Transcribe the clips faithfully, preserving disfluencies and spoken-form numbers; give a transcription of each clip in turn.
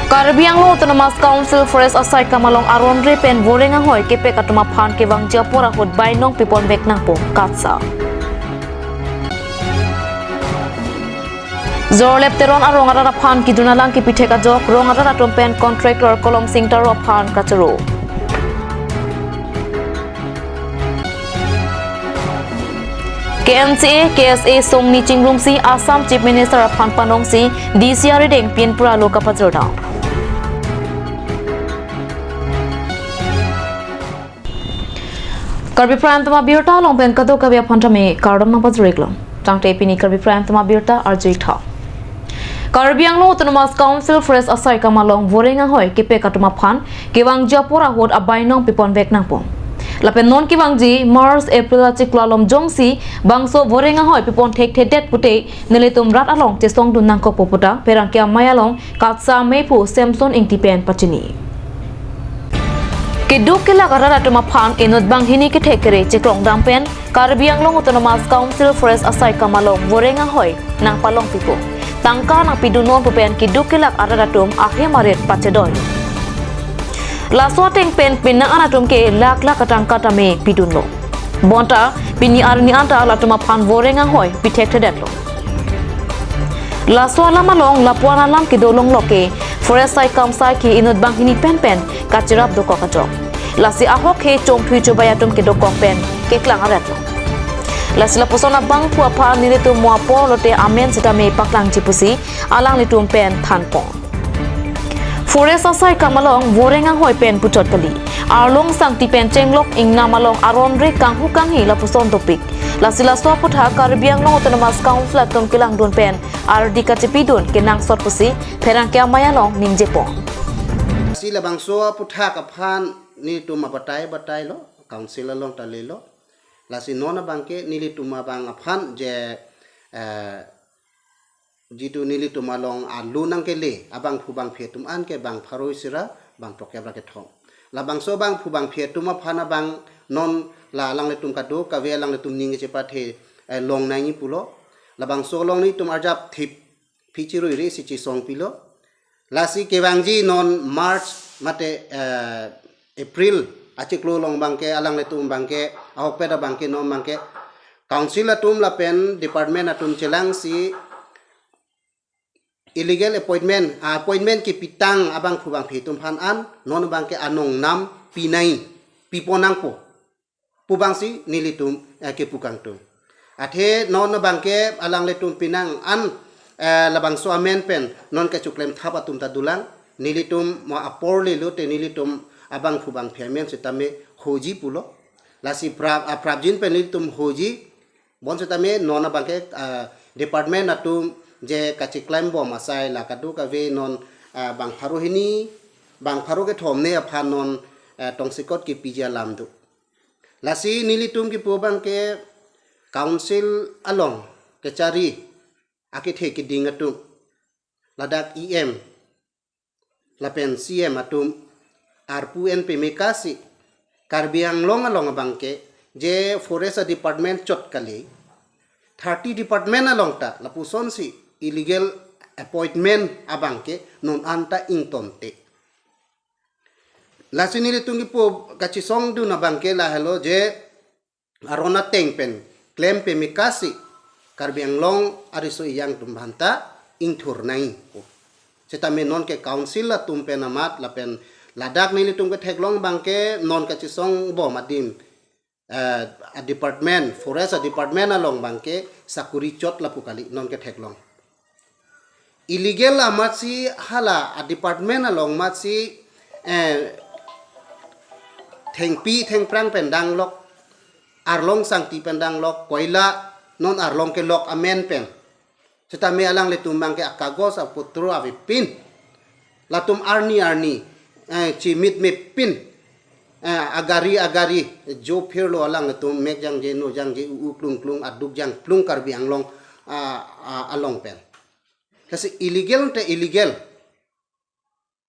Karbi Anglong Autonomous Council Forest asaikam along aron re pen voreng ahoi kepek atum aphan kevangji apor ahut bainong pipon vek nangpo, KATSA. Jorlep Teron arong arat aphan kidun alang kepithek ajok rong arat atum pen contractor Kolomsing Taro aphan kachoro. K M C A, K S A songni chingrumsi Assam Chief Minister aphan panongsi D C arideng pinpura lo kapajor dam. Karbi Prime Time abirta along pen kadokave aphan tame kardom nangpajor-iklo. Tangte pini Karbi Prime Time abirta arju-ik tha. Karbi Anglong Autonomous Council Forest asaikam along voreng ahoi kepek atum aphan kevangji apor ahut abainong pipon vek nangpo. Lapen non kevangji March April achiklo along jongsi bangso voreng ahoi pipon thekthedet pute nelitum rat along chesongdun nangkokpo puta pherangke amei along KATSA meiphu Samson Ingti pen pachini. Keduk kelak arat atum aphan inut banghini kethek kere cheklong dam pen Karbi Anglong Autonomous Council Forest asaikam along voreng ahoi nangpalong pipo. Tangka nangpidun non pu pen keduk kelak arat atum ahem arit pachedoi. Laso ateng pen penang an atum ke lakh lakh atangka tame pidunlo. Bonta pini arni anta latum aphan voreng ahoi pithekthedetlo. Laso alam along lapuan alam kedo longlok ke forest saikam saikhi inut banghini penpen kacherap dokok ajok. Lasi ahok he chomthui chobai atum kedokok pen keklang aretlo. Lasi lapuson abangphu aphan nelitum mo apor lote amen sitame paklangji pusi alanglitum pen thanpon. Forest asaikam along voreng ahoi pen puchot kali. Arlong sangti pen chenglok ingnam along aron re kanghu kanghi lapuson dopik. Lasi laso aputhak Karbi Anglong Autonomous Council atum kelangdun pen ardi kachepidun kenangsot pusi pherangke amei along ningjepon. Si labangso aputhak aphan nelitum abatai batailo, council along ta lelo. Lasi non abangke nelitum abang aphan je, eh, jitu nelitum along alu nangkele abangphu bangphi atum an ke bang pharo isi ra bang throk-kep ra kethom. Labangso bangphu bangphi atum aphan abang non la alanglitum kadokave alanglitum ning kechepathe, eh, long nangji pulo. Labangso along nelitum arjap thip phi chirui re si chesong pilo. Lasi kevangji non March mate, eh, April achiklo along abangke alanglitum abangke ahokpet abangke non abangke council atum lapen department atum chelangsi illegal appointment, appointment kepitang abangphu bangphi atum aphan an non abangke anong nam pinai pipon nangpo pu abangsi nelitum, eh, kepu kangtung. Athe non abangke alanglitum penang an, eh, labangso amen pen non kechoklem thap atum ta dolang, nelitum mo apor lelo te nelitum abangphu bangphi amen sitame hoji pulo. Lasi prap, ah, prapjin pen nelitum hoji, bonsitame non abangke, ah, department atum je kacheklem bom asai la kadokave non, ah, bang pharo hini, bang pharo kethom ne aphan non, ah, tongsekot kepiji alam do. Lasi nelitum kipu abangke council along kechari akethe keding atum, ladak E M lapen C M atum arpu en pemekasi Karbi Anglong along abangke je forest department chot kali, thirty department along ta lapusonsi illegal appointment abangke non anta ingtonte. Lasi nelitum kipu kachesongdun abangke lahelo je aron ateng pen klem pemekasi Karbi Anglong ariso ejang atum aphanta ingthur nangji. Sitame non ke council atum pen amat lapen ladak nelitum ketheklong abangke non kachesong bom adim, eh, a department, forest a department along abangke sakuri chot lapu kali non ketheklong. Illegal amatsi hala a department along amatsi, eh, thengpi thengphrang pen danglok, arlong sangti pen danglok, koila non arlong kelok amen pen. Sitame alanglitum abangke akagos apotro avepin, latum arni arni, eh, chimit mepin, eh, agari agari jo phirlo alanglitum mek jangje no jangje u u klung klung aduk jangplung Karbi Anglong, ah, ah, along pen. Lasi illegal te illegal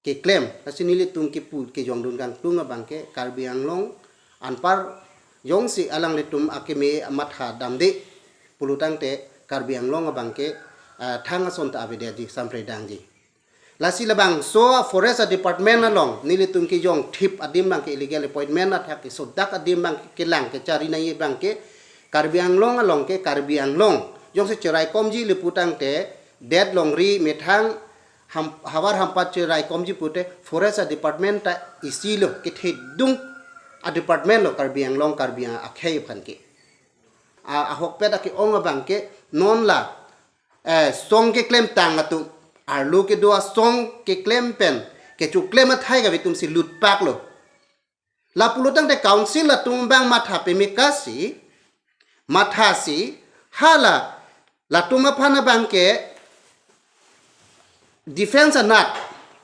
keklem, lasi nelitum kipu kejongdun kangtung abangke Karbi Anglong anpar jongsi alanglitum akeme amatha damde pulotangte Karbi Anglong abangke, ah, thang ason ta avedetji, sampredangji. Lasi labangso a-forest a-department along nelitum kejongthip adim abangke illegal appointment athak kesodak adim abangke kelang kechari nangji abangke Karbi Anglong along ke Karbi Anglong jongsi cheraikomji le putangte det longri methang ham, havar hampat cheraikomji pute forest a-department ta isi lo kethedung a-department lo Karbi Anglong Karbi akhei aphan ke. A, ahokpet ake-ong abangke non la eh, song keklemtang atum, arlo kedo asong keklem pen kechoklem athai kave atumsi lutpak lo. Lapulo tangte council atum abang matha pemekasi, mathasi, hala latum aphan abangke defense anat,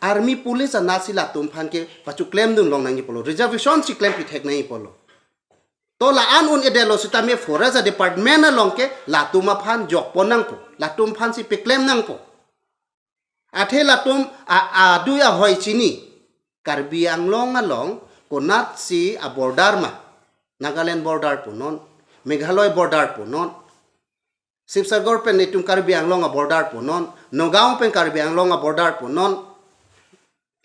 army police anatsi latum aphan ke pachoklemdun longnangji pulo, reservation si klempithek nangji pulo. To la-an un-edetlo sitame forest a-department along ke latum aphan jokpon nangpo, latum aphansi peklem nangpo. Athe latum a, adui ahoi chini, Karbi Anglong along konatsi a-border ma, Nagaland border punon, Meghalaya border punon, Sibsagar pen itum Karbi Anglong a-border punon, Nagaon pen Karbi Anglong a-border punon,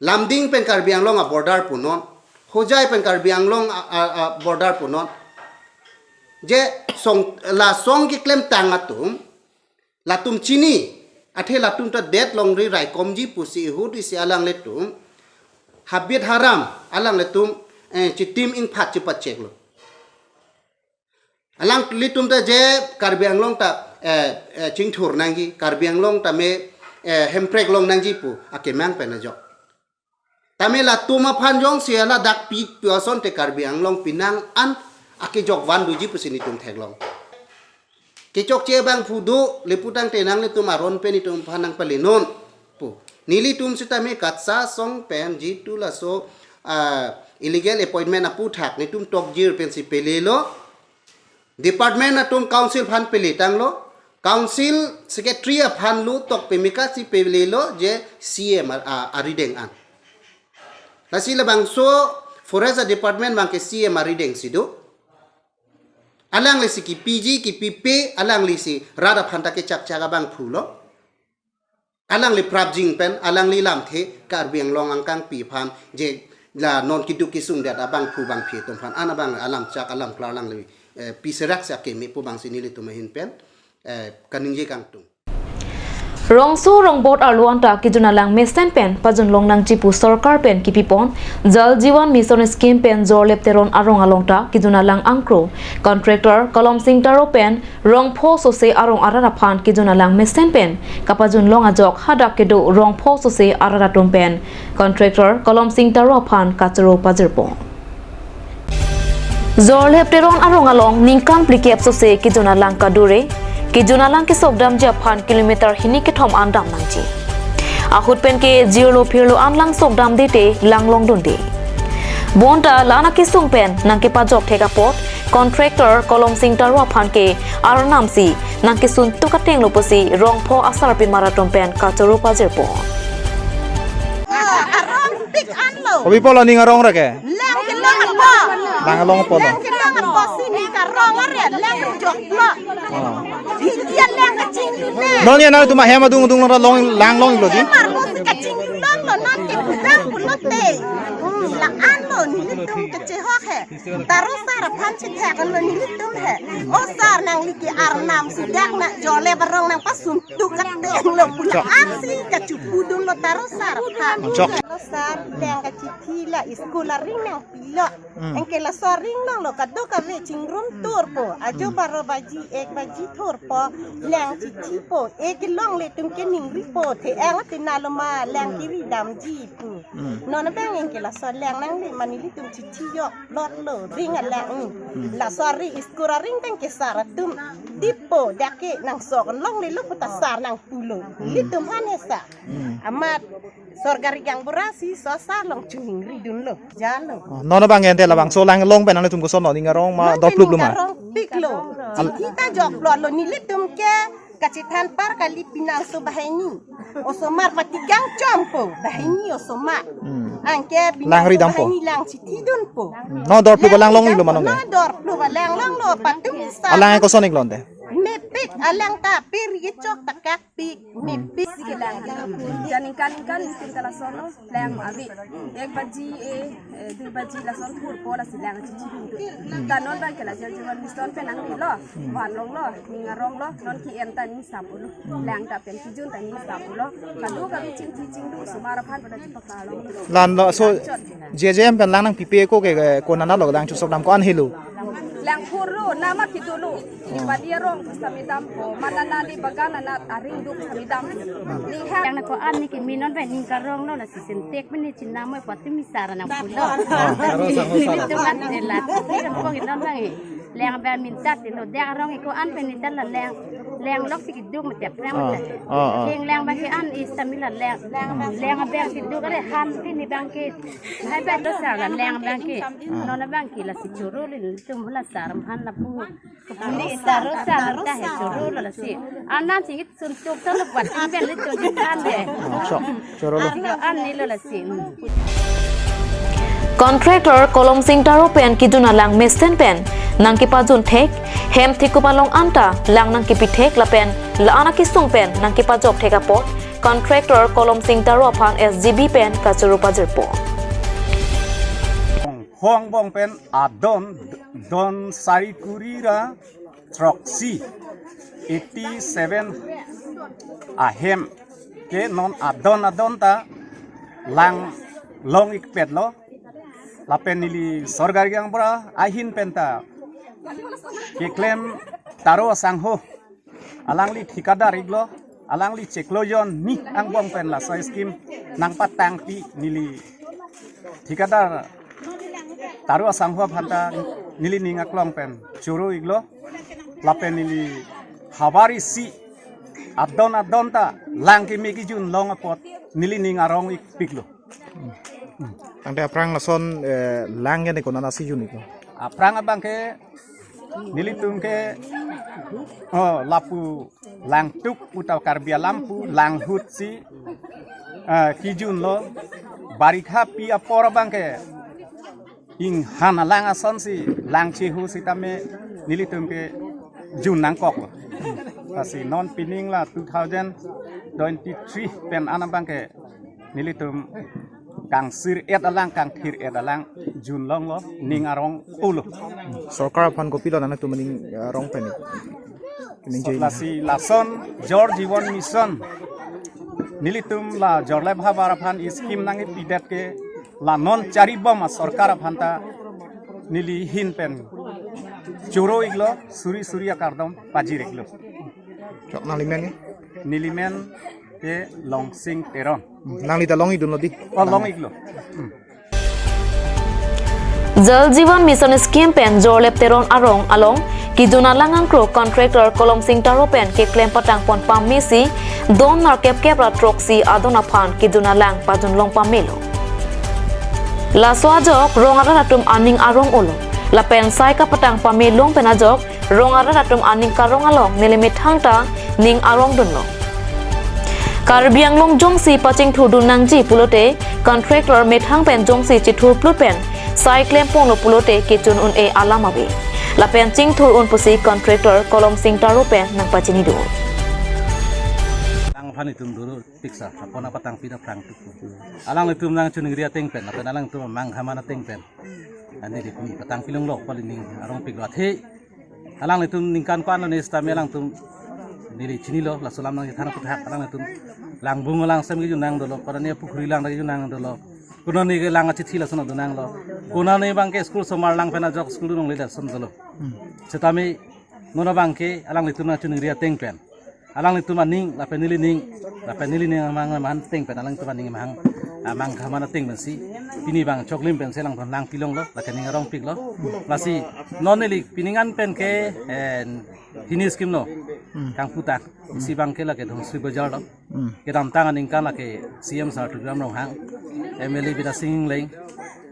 Lumding pen Karbi Anglong a-border punon, Hojai pen Karbi Anglong a, a, a-border punon. Je song, la song keklemtang atum, latum chini, athe latum ta det longri raikomji pusi ihut isi alanglitum, habit haram alanglitum, eh, chitim ingphat chipacheklo. Alanglitum ta je Karbi Anglong ta, eh, eh, chingthur nangji, Karbi Anglong tame, eh, hemprek longnangji pu akemang pen ajok. Tame latum aphan jongsi hala dak pi pu asonte Karbi Anglong pinang an akejok vanduji pusi netum theklong. Kechokche abangphu do le putangte nanglitum aron pen itum aphan nangpalenon pu. Nelitum sitame KATSA asong pen jitu laso, ah, illegal appointment aputhak netum tokjir pensi pelelo. Department atum council aphan peletanglo. Council secretary aphan lo tok pemekasi pelelo je C M a, a, arideng an. Lasi labangso forest department abangke C M aridengsi do. Alanglisi kipiji kipipe, alanglisi rat aphan ta kechakchak abangphu lo. Alangli prapjin pen, alangli lamthe Karbi Anglong angkangpi aphan, je la non keduk kesung det abangphu bangphi atum aphan, an abang alam chak alam klar alangli, eh, piserak si akeme pu abangsi nelitum ahin pen, eh, kaningje kangtung. Rongso rongbot arlo anta kejun alang mesen pen pajun longnangji pu sorkar pen kipipon, Jal Jeevan Mission Scheme pen Jorlep Teron arong along ta kejun alang angkro, contractor Kolom Sing Taro pen Rongpho Sose arong arat aphan kejun alang mesen pen kapajun long ajok hadak kedo Rongpho Sose arat atum pen contractor Kolom Sing Taro aphan kachoro pajirpo. Jorlep Teron arong along ningkan phlikep sose kejun alang kadure, kejun alang kesokdamji aphan kilometer hini kethom an dam nangji. Ahut pen ke jirlo phirlo an lang sokdamde te lang longdunde. Bonta la-an akesung pen nangkepajok thek apot, contractor Kolom Sing Taro aphan ke arnam si nangkesun tuk ateng lo pusi Rongpho asarpimar atum pen kachoro pajirpo. Arong pik anlo. Kopi pulo ning arong ra ke? Lang kelong apo. Lang along pulo. Lang kelong apo si ning karong are lang joklo. Oh. Hidia lang kachingdun ne. Non ya na tuma hem adung adung long long lang longlo di. Mar mo si kachingdun longlo non ke pudak pulote. Hmm, la-anlo nelitum kechehok he. Taro sar aphan chethek anlo nelitum he. O sar nangli ke arnam si dak na Jorlep arong nangpasun tuk ateng lo pu la-an si kachopudunlo taro sar aphan. Chok. Taro sar lang kachithi la school aring nangpilo. Hmm. Anke laso aring longlo kadokave chingrum turpo. Ajo Hmm. baro baji ek baji thurpo. Lang chithipo. Ek longle atum ke ningripo. The-ang tina lo ma lang kiri damji pu. Hmm. Non abang anke laso lang nangli ma nelitum chithi joklotlo ring alang. Hmm. Laso aring school aring tang ke sar atum dipo dak ke nangsok longlelo pu ta sar nangpulo. Hmm. Nelitum aphan he sar. Hmm. Amat sorkari gaonbura si so sar along choningridunlo. Jalo. Oh, non abang ente labangso lang along pen nangtum koson lo ning arong ma non doplup lo ma? Arong piklo. Al- Chithi ta joklotlo nelitum ke kachethan par kali pinangso banghini. Osomar patigang chompo, banghini osomar. Hmm. Anke Langri pinangso dampo. Banghini lang chithidunpo. Hmm. Non dorplup alang longlo ma non ke? Non dorplup alang longlo patum sar. Alang koson-ik lo ante? Me Pik alang ta pir yechok ta kak pik, mepik. Lang. Jangan kan kan mungkin kalau sono lang abi. Ek baji eh, eh, dui baji lason thurpo lasi lang chichi dun. Dan non bang ke la Jal Jeevan Mission pen nangrilo, van longlo, ning aronglo, non ke-en ta ning sapulo. Lang ta pen kijun ta ning sapulo. Kadu kami chingki chingdu osomar aphan pada chipakalo. Lanlo, so, J J M pen lang nangpipe ko ke, ke konat lo lang chusok dam ko-an helo. Lang phurlo, nama kidulo. Di padi arong pusami dampo, manana di bagan anat aring duk sami dam. Ning ha. Yang na ko-an ni kimi non pen ning karonglo lasi Sintex mene chinamoi pati mi sara nangpulo. Ah, sara, sara, sara. Itu kan de la. Itu kan ko non bang eh. Lang bang minta tilo, lang arong ko-an pen ni dan la lang. Lang lok si kiduk mete prang Ah, mete. Ah, ah. Lang lang bang ke-an is tamila lang. Lang bang kiduk are han ti ni bang ke. Hai bang dosa la lang bang ke. Ah. Non bang ke lasi choro le tum la sar han lapu. Ni saro saro ta he choro lo lasi. Anan singit sun chok salo buat tingben le choro kan de. Ah, so, choro lo. An ni lo lasi. Contractor Kolom Sing Taro pen kijun alang mesten pen nangkepajun thek, hem thikup along anta lang nangkepi thek lapen la-an akesung pen nangkepajok thek apot Contractor Kolom Sing Taro aphan S G B pen kachoro pajirpo. Hong bong pen adon don sari kuri ra throksi eighty seven ahem ke non adon adon ta lang long ikpet lo. Lapen neli sorkari gaonbura ahin pen ta keklem Taro asangho alangli thikadar iklo, alangli chiklo jon ni angbong pen laso scheme nangpatangpi neli thikadar Taro asangho aphan ta neli ning aklong pen choro iklo, lapen neli havar isi adon adon ta lang keme kijun long apot neli ning arong ikpiklo. Tangte aphrang lason, eh, lang ke ne konat si jun iklo. Aphrang abang ke nelitum ke, oh, lapu langtuk puta Karbi alam pu lang hut si, eh, kijun lo. Barikha pi apor abang ke inghan alang ason si lang chehu sitame nelitum ke jun nangkok. Lasi non pining la two thousand twenty-three pen an abang ke nelitum kangsir et alang kangthir et alang jun longlo, ning arong ulo. Sorkar aphan kopilo nangtum ning arong pen? Ning jai. Lasi lason Jal Jeevan Mission nelitum la jorlep havar aphan scheme nangpidet ke la non charibom asorkar aphan ta neli hin pen choro iklo, suri suri akardom pajir iklo. Chok nangli men ke? Neli men ke Longsing Teron. Nangli ta long idun lo di? Oh, long iklo. Hmm. Jal Jeevan Mission Scheme pen jorlep Teron arong along kijun alang angkro contractor Kolom Sing Taro pen keklem patang pon pame si don nerkep kep ra throksi adon aphan kijun alang pajun long pamelo. Laso ajok rong arat atum aning arong ulo. Lapen sai kapatang pame long pen ajok rong arat atum aning karong along neli methang ta ning arong dunlo. Karbi Anglong jongsi pachingthur dun nangji pulote contractor methang pen jongsi chithur plut pen sai klem ponlo pulote kechun un-e alam ave. Lapen chingthur un pusi contractor Kolom Sing Taro pen nangpachini dun. Lang aphan itum duru piksa, apon apatang pida prang tuk. Alanglitum nangchiningri ateng pen, lapen alangtum amang hamana ateng pen. Ani di pini patang pilong lok pali ning arong piklo athe. Alanglitum ningkan ko-an lo ne sitame alangtum neli chinilo, laso alam nangkethan aphuthak alanglitum langbung lang sem kejun nang dolo, konane pukhuri lang kejun nang dolo, konane ke lang achithi lason dun nanglo, konane abang ke school osomar lang pen ajok school dun longle lason dolo. Sitame non abang ke alanglitum nangchiningri ateng pen alanglitum aning, lapen neli ning, lapen neli ning amang amang ateng pen alangtum aning amang, amang hamana ateng pensi pini abang choklim pensi alangtum lang pilonglo, lapen ning arong piklo. Lasi non neli pining an pen ke, eh, hini scheme lo. Hmm. Kangputa, isi abang ke lake Dhonsiri Bazar lo. Hmm. Kedamtang aningkan lake C M sir Tuliram Ronghang, M L A Bidya Sing Engleng,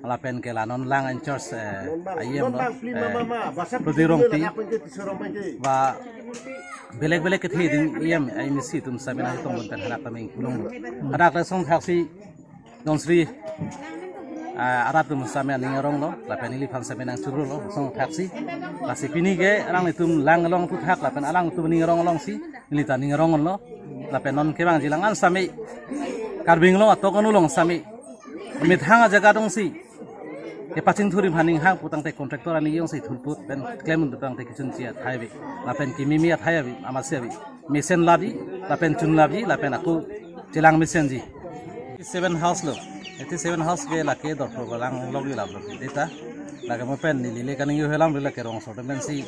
lapen ke la non lang in charge, eh, I M lo, eh, Prodip Rongpi, ba belek belek kethe ding I M, I M C atum sabi nangtong bun pen hadak ta ning pulong. Hadak ta song thaksi Dhonsiri Ah, arat atum sitame aning aronglo, lapen neliphan sitame nangchurolo, song thaksi. Lasi pini ke alanglitum lang along aphuthak, lapen alangtum aning arong alongsi, neli ta ning aronglo, lapen non kevangji lang-an sitame, Karbi Anglong atok anu along sitame, methang ajaga dongsi, kepachingthur ri aphan ning hang putangte contractor ani jongsi thulput pen klem un putangte kechunche athai ave, lapen kememe athai ave, amatsi ave. Mesen laji, lapen chun laji, lapen ako chelang mesenji. Seven house lo. Eighty-seven house ke lake dorpro balang lok ilap lo. Deta. Lake mo pen neli le kaningje helam lo lake rongso atum pensi.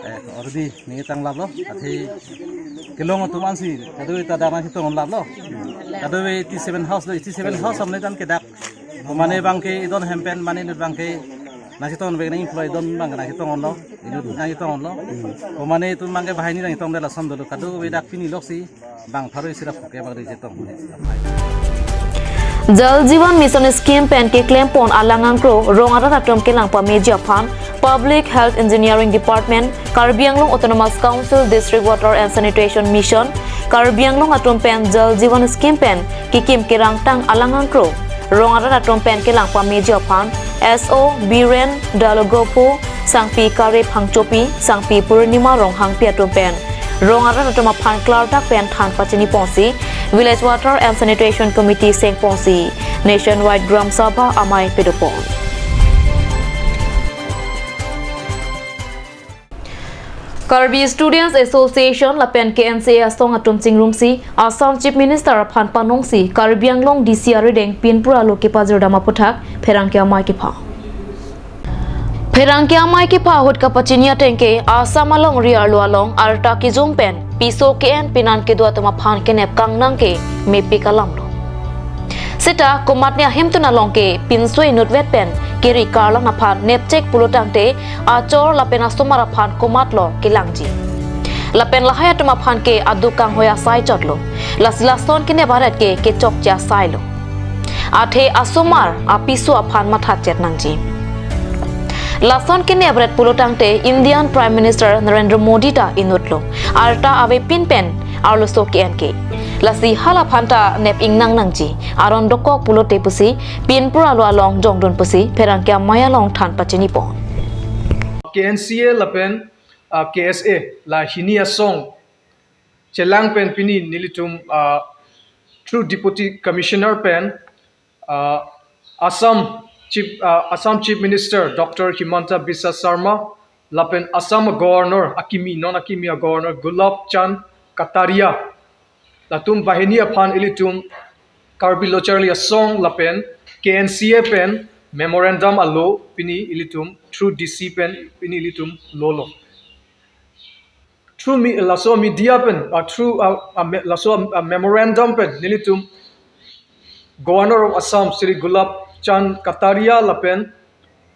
Eh, already ningje tanglap lo. Athe kelong atum ansi. Kadokave ta dak nangchetong lap lo. Kadokave eighty-seven house lo. Eighty-seven house amne tan ke dak. Mane abang ke idon hem pen mane inut abang ke nangchetong abang nang employee idon abang nangchetong lo. Inut nangchetong lo. Mane itum abang ke banghini nangchetongde lason dolo. Kadokave dak pini loksi bang pharo isi ra phuke bang ri chetong. Jal Jeevan Mission Scheme pen keklempon alang angkro rong arat atum kelang pameji aphan Public Health Engineering Department, Karbi Anglong Autonomous Council District Water and Sanitation Mission, Karbi Anglong atum pen Jal Jeevan Scheme pen kekim kerangtang alang angkro rong arat atum pen kelang pameji aphan S O Biren Dalogophu, Sangpi Kare Phangchopi, Sangpi Purnima Ronghangpi atum pen rong arat atum aphan klardak pen than pachini ponsi Village Water and Sanitation Committee seng ponsi Nationwide Gram Sabha amei padopon. Karbi Students Association lapen K N C A asong atum chingrumsi Assam Chief Minister aphan panongsi Karbi Anglong D C arideng pinpura lo kepajirdam aphuthak pherangke amei kepha. Pherangke amei kepha ahut kapachini ateng ke Assam alongri arlo along arta kejung pen piso ke-en pinan kedo atum aphan kenep kangnang ke mepik alam lo. Seta komatne ahemtun along ke pinso inutvet pen keri karlang aphan nepchek pulotangte achor lapen asomar aphan komatlo kelangji. Lapen lahai atum aphan ke aduk kanghoi asai chotlo. Lasi lason kenep aret ke kechokche asai lo. Athe asomar apiso aphan matha chet nangji. Lason kenep aret pulotangte Indian Prime Minister Narendra Modi ta inutlo. Arta avepin pen arloso ke-en ke. Lasi hala aphan ta nep ingnang nangji. Aron dokok pulote pusi pinpura lo along jongdun pusi pherangke amei along than pachini pon. K N C A lapen, ah, K S A la hini asong chelang pen pini nelitum, ah, through Deputy Commissioner pen, ah, Assam Chief, ah, Assam Chief Minister Doctor Himanta Biswa Sarma lapen Assam Governor akimi, non akimi a Governor Gulab Chand Kataria, latum banghini aphan ilitum Karbi Lo-charli Asong lapen K N C A pen memorandum alo pini ilitum through D C pen pini ilitum lolo. Through me, laso media pen, uh, through, uh, uh, me, laso, uh, memorandum pen nelitum Governor of Assam Shri Gulab Chand Kataria lapen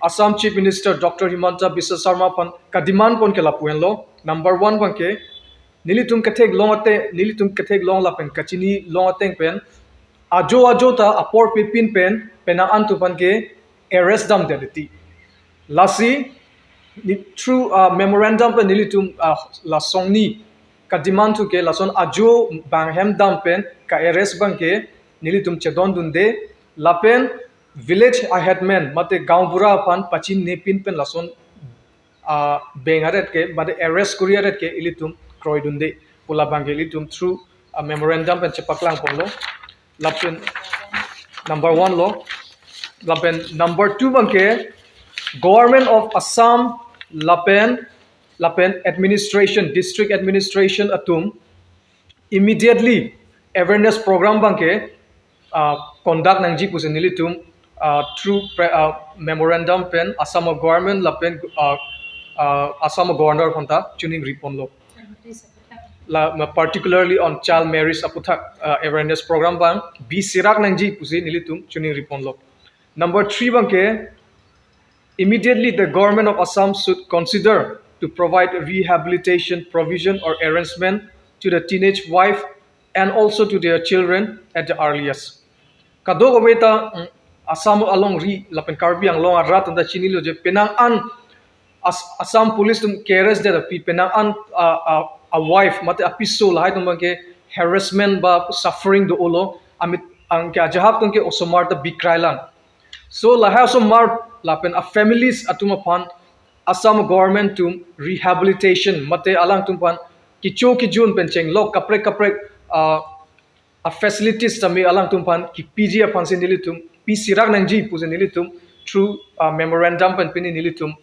Assam Chief Minister Doctor Himanta Biswa Sarma aphan kademand pon ke lapu henlo. Number one abang ke, nelitum ketheklong ate, nelitum ketheklong lapen kachini long ateng pen ajo ajo ta apor pepin pen penang an atum aphan ke arrest damde leti. Lasi ni through, uh, memorandum pen nelitum, uh, lasongni kademand thu ke lason ajo bang hem dam pen ka-arrest abang ke nelitum chedondunde lapen village a headman mate gaonbura aphan pachinine pin pen lason, ah, beng aret ke mate arrest kori aret ke ilitum kroidunde pu labang ke ilitum through, ah, memorandum pen chepaklang ponlo. Lapen number one lo. Lapen number two abang ke Government of Assam lapen, lapen administration, district administration atum immediately awareness program abang ke, ah, conduct nangji pusi nelitum, ah, through pre, ah, memorandum pen Assam Government lapen, ah, ah, Assam Governor aphanta chiningri ponlo. La, ma, particularly on child marriage aphuthak, ah, awareness program abang biserak nangji pusi nelitum chiningri ponlo. Number three abang ke, immediately the government of Assam should consider to provide rehabilitation provision or arrangement to the teenage wife and also to their children at the earliest. Kadokave ta, mm, Assam alongri lapen Karbi Anglong arat atum ta chinilo je penang an As-, Assam Police atum ke-arrest det api penang an, ah, ah, a wife mate apiso lahai atum abang ke harassment ba suffering do-olo, amit abang ke ajahak atum ke osomar ta bikrailang. So lahai osomar lapen a families atum aphan Assam government atum rehabilitation mate alangtum aphan kecho kejun pen chenglok kaprek kaprek, ah, a facilities tame alangtum aphan kipiji aphansi nelitum pisirak nangji pusi nelitum through, ah, memorandum pen pini nelitum,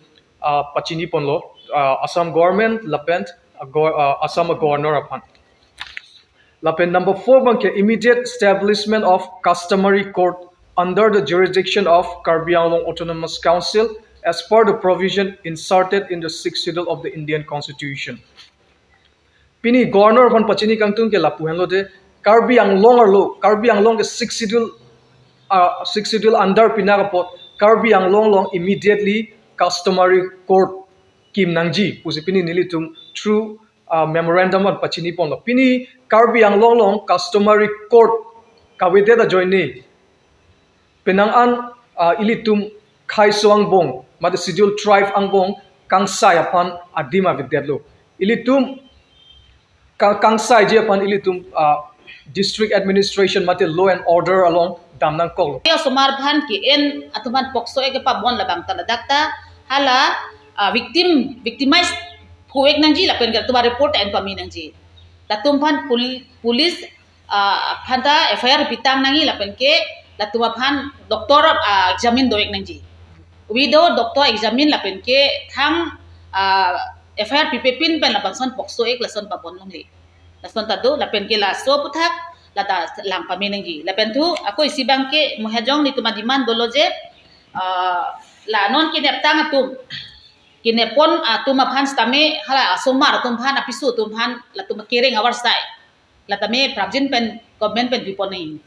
ah, pachini ponlo, ah, Assam government lapen, ah, go-, ah, Assam governor aphan. Lapen number four abangke immediate establishment of customary court under the jurisdiction of Karbi Anglong Autonomous Council as per the provision inserted in the Sixth Schedule of the Indian Constitution. Pini governor aphan pachini kangtung ke lapu henlo de Karbi Anglong arlo, Karbi Anglong ke Sixth Schedule, ah, Sixth Schedule under pinak apot Karbi Anglong along immediately customary court kim nangji pusi pini nelitum through, ah, memorandum an pachini ponlo. Pini Karbi Anglong along customary court kavedet ajoine penang an, ah, ilitum khaiso angbong mate Schedule Tribe angbong kangsai aphan adim avedetlo. Ilitum ka-, kangsaiji aphan ilitum, ah, district administration mate law and order along dam nangkoklo. Osomar aphan ke-en atum aphan POCSO Act kepabon labang ta ladak ta hala, ah, victim, victimize phu-ek nangji lapen ke latum a report en pame nangji. Latum aphan pul-, police, ah, aphan ta F I R pitang nangji lapen ke latum aphan doctor, ah, examine do-ek nangji. Without doctor examine lapen ke thang, ah, F I R pipe pin pen labangson POCSO Act lason pabon longle. Lason ta do lapen ke laso aphuthak lata lang pame nangji. Lapen thu ako isi abangke mohajong nelitum a demand dolo je, ah, la non kenep tang atum, kenep pon atum aphan sitame hala osomar atum aphan, apiso atum aphan latum kereng avarsai la tame prapjin pen government pen pipon nangji.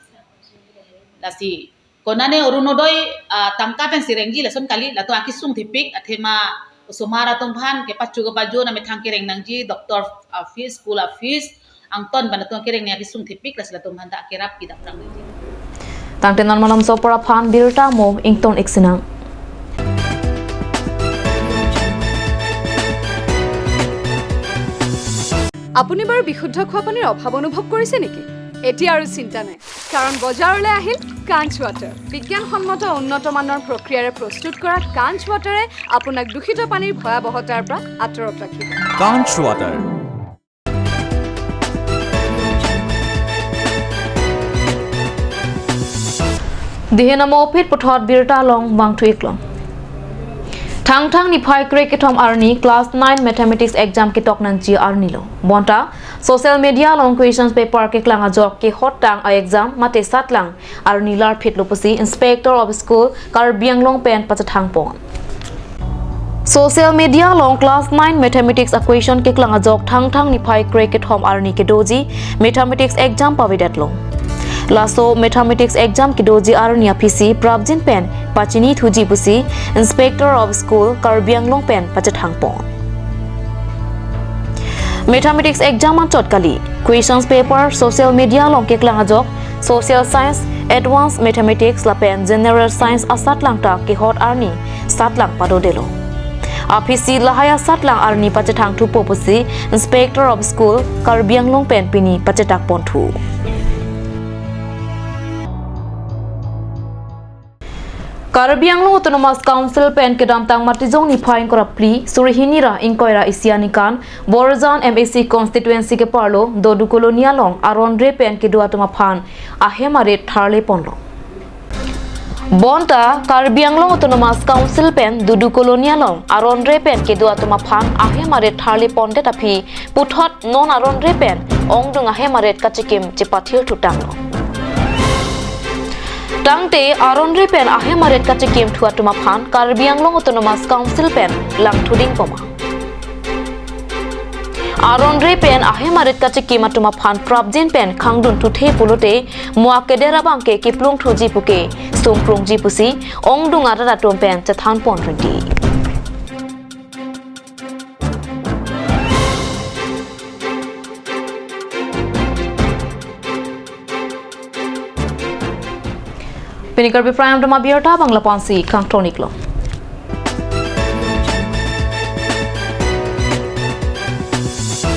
Lasi konane Orunodoi, ah, tangka pensi rengji lason kali, latum akesung thepik athema osomar atum aphan kepachu kepajun amethang kereng nangji, doctor, ah, fees, school, ah, fees, angton pen latum kereng nangji akesung thepik, lasi latum aphan ta akerap kedap rang nangji. Tangte non malomso apor aphan birta mo ington-ik sinang. আপুনি বাৰু বিশুদ্ধ খোৱা পানীৰ অভাৱ অনুভৱ কৰিছে নেকি? এতিয়া আৰু চিন্তা নাই, কাৰণ বজাৰলৈ আহিল কাঞ্চ ৱাটাৰ। বিজ্ঞানসন্মত উন্নত মানৰ প্ৰক্ৰিয়াৰে প্ৰস্তুত কৰা কাঞ্চ ৱাটাৰে আপোনাক দূষিত পানীৰ ভয়াৱহতাৰ পৰা আঁতৰত ৰাখিব। Kanch Water। Dihen amo phit puthot birta along vangthu-iklong. Thangthang niphai krekethom arni class nine mathematics exam ketok nangji arni lo. Bonta social media along questions paper keklang ajok kehot tang a exam mate satlang arni larphitlo pusi Inspector of School Karbi Anglong pen pachethang pon. Social media along class nine mathematics a question keklang ajok Thangthang niphai krekethom arni kedoji mathematics exam pavedetlo. Laso mathematics exam kedoji arni aphisi prapjin pen pachini thuji pusi Inspector of School Karbi Anglong pen pachethang pon. Mathematics exam anchot kali. Questions paper social media along keklang ajok Social Science, Advanced Mathematics lapen General Science asatlang ta kehot arni satlang padodelo. Aphisi lahai asatlang arni pachethang thupo pusi Inspector of School Karbi Anglong pen pini pachethang ponthu. Karbi Anglong Autonomous Council pen kedamtang Matijong niphai ingkoi ra phli, suri hini ra ingkoi ra isi aningkan, Borjan M A C constituency keparlo Dodu Colony along aron re pen kedo atum aphan ahem arit tharle ponlo. Bonta Karbi Anglong Autonomous Council pen Dodu Colony along aron re pen kedo atum aphan ahem arit tharle pondet aphi puthot non aron re pen ongdung ahem arit kachikim chepathir thutanglo. Tangte aron re pen ahem arit kachikim thu atum aphan Karbi Anglong Autonomous Council pen langthu ding poma. Aron re pen ahem arit kachikim atum aphan prapjin pen khangdun thuthe pulote mo akeder abangke kiplung thuji puke sungprungji pusi ongdung arat atum pen chethan pon rinti. Pini Karbi Prime Time abirta bang lapu-ansi kangton-iklo.